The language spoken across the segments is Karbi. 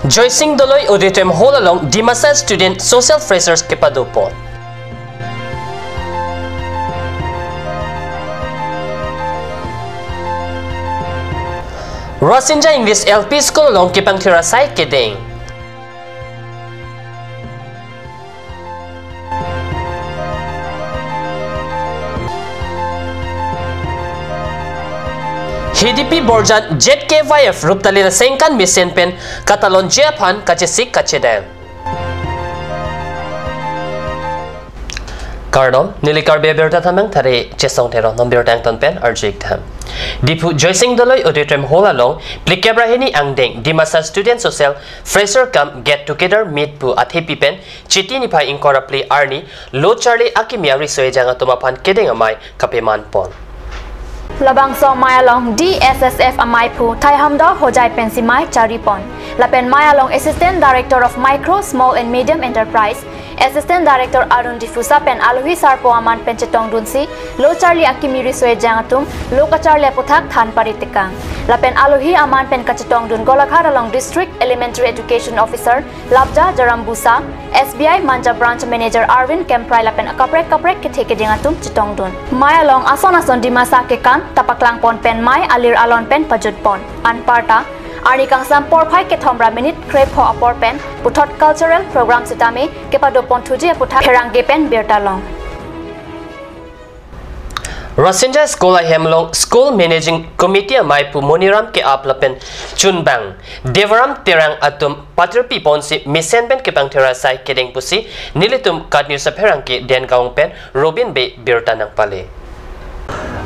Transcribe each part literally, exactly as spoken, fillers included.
Joysing Doloi Auditorium Hall along Dimasa Student Social Freshers kepadopon. Rasinja English L P School along kepangthir asai kedeng. Hidipi Borjan Z K Y F Ruptalin asengkan mesen pen katalonji aphan kachesik kachedang. Kardom, neli Karbi abirta thamang thare Chesong Teron, non birta angton pen arju-ik tham. Diphu Joysing Doloi Auditorium Hall along phlikep ra hini angdeng Dimasa Student Social Fresher cum Get Together Meet pu athepi pen Chiti niphai ingkoi ra phli arni lo charli akimi ariso ejang atum aphan kedeng amei kapeman pon. Labangso amei along D S S F amei phu Thaihamdo Hojai pensi mei chari pon. Lapen mei along Assistant Director of Micro, Small and Medium Enterprise, Assistant Director Arun Difusa pen alohi sarpo aman pen chetongdunsi lo charli akimi riso ejang atum lo kacharli aputhak than paritekang. Lapen alohi aman pen kachetongdun Golaghat along District Elementary Education Officer Labja Jarambusa, S B I Manja Branch Manager Arvind Kemprai lapen akaprek kaprek kethe kedeng atum chetongdun. Mei along ason ason Dimasa kekan ta paklang pon pen mei alir alon pen pajut pon. Anparta, arni kangsam porphai kethom ra minute krepho apor pen puthot cultural program sitame kepadopon thuji aputhak pherangke pen birta long. Rasinja School ahem along School Managing Committee amei phu Moniram ke-ap lapen chunbang Devaram Terang atum patirpi ponsi mesen pen kepangthir asai kedeng pusi nelitum KAT News apherangke Dengaon pen Robin Bey birta nangpale.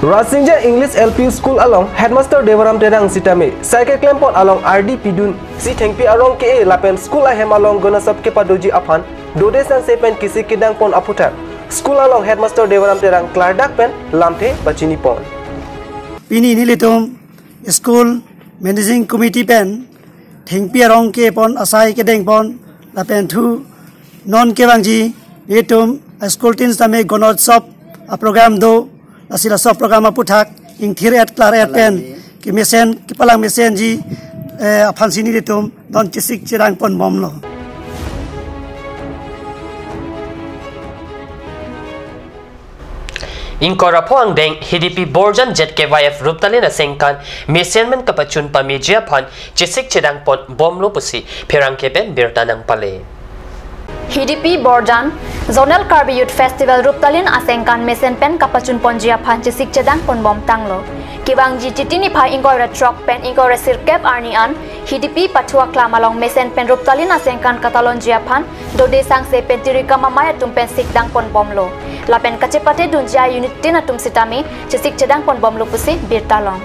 Rasinja English L P School along Headmaster Devaram Terang sitame sai keklem pon along ardi pidunsi thengpi arong ke-e lapen school ahem along gonasop kepadoji aphan dode sangse pen kesik kedang pon aputhak school along Headmaster Devaram Terang klardak pen lamthe pachini pon. Pini nelitum School Managing Committee pen thengpi arong ke-e pon asai kedeng pon lapen thu non kevangji nelitum school tin sitame gonosop aprogram do, lasi laso program aputhak ingthir et klar et pen kemesen kepalang mesenji, eh, aphansi nelitum non chesik chedang pon bomlo. Ingkoi ra pho angdeng Hidipi Borjan Z K Y F Ruptalin asengkan mesen pen kapachun pameji aphan chesik chedang pon bomlo pusi pherangke pen birta nangpale. Hidipi Borjan Zonal Karbi Youth Festival Ruptalin asengkan mesen pen kapachun ponji aphan chesik chedang pon bomtanglo. Kevangji Chiti niphai ingkoi ra throk pen ingkoi ra sirkep arni an Hidipi Pathua Klam along mesen pen Ruptalin asengkan katalonji aphan dode sangse pen tirikam amei atum pen sikdang pon bomlo. Lapen kachepate dunji a-unit tin atum sitame chesik chedang pon bomlo pusi birta long.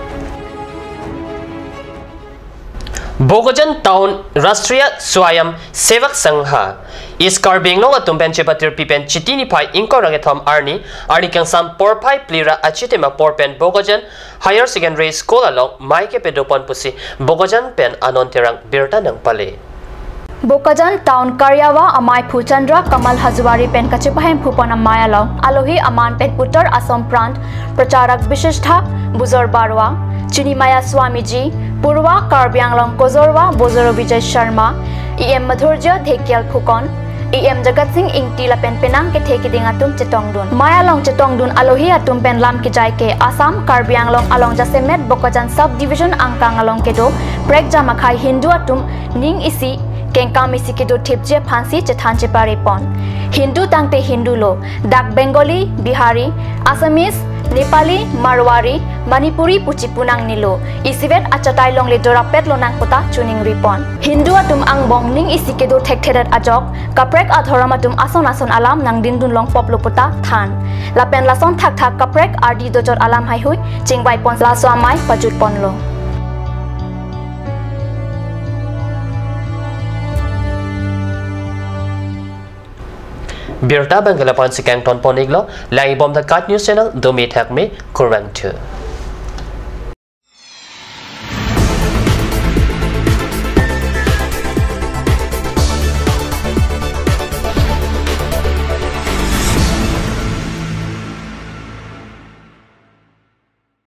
Bokajan Town Rashtriya Swayam Sevak Sangha, East Karbi Anglong atum pen chepatirpi pen Chiti niphai ingkoi ra kethom arni, arni kangsam porphai phli ra achitim apor pen Bokajan Higher Secondary School along mei kepadopon pusi Bokajan pen Anon Terang birta nangpale. Bokajan Town Karyawa amei phu Chandra Kamal Hazoari pen kachepahemphu pon amei along alohi aman pen Uttar Assam Prant Pracharak Bishishtha Bujor Barua, Chinimaya Swamiji, Purva Karbi Anglong Kozorwa Bojoro Vijay Sharma, E M Madhurjya Dhekial Phukon, E M Jagat Singh Ingti lapen penang kethe keding atum chetongdun. Mei along chetongdun alohi atum pen lam kejai ke Assam Karbi Anglong along jasemet Bokajan Sub Division angkang along kedo prekjam akhei Hindu atum ning isi kengkam isi kedo thipji aphansi chethan chepare pon. Hindu tangte Hindu lo, dak Bengali, Bihari, Assamese, Nepali, Marwari, Manipuri pu chipu nangnelo. Isivet achatai longle dorapet lonang puta choningri pon. Hindu atum angbong ning isi kedo thekthedet ajok kaprek adhorom atum ason ason alam nangdindun long poplo puta than. Lapen lason thakthak kaprek ardi dojot alam heihui chingvai pon laso amei pajut ponlo. Birta abang ke la-an si kangton pon-iklo, lang-ibom ta KAT News Channel, dome thakme, kurvangthu.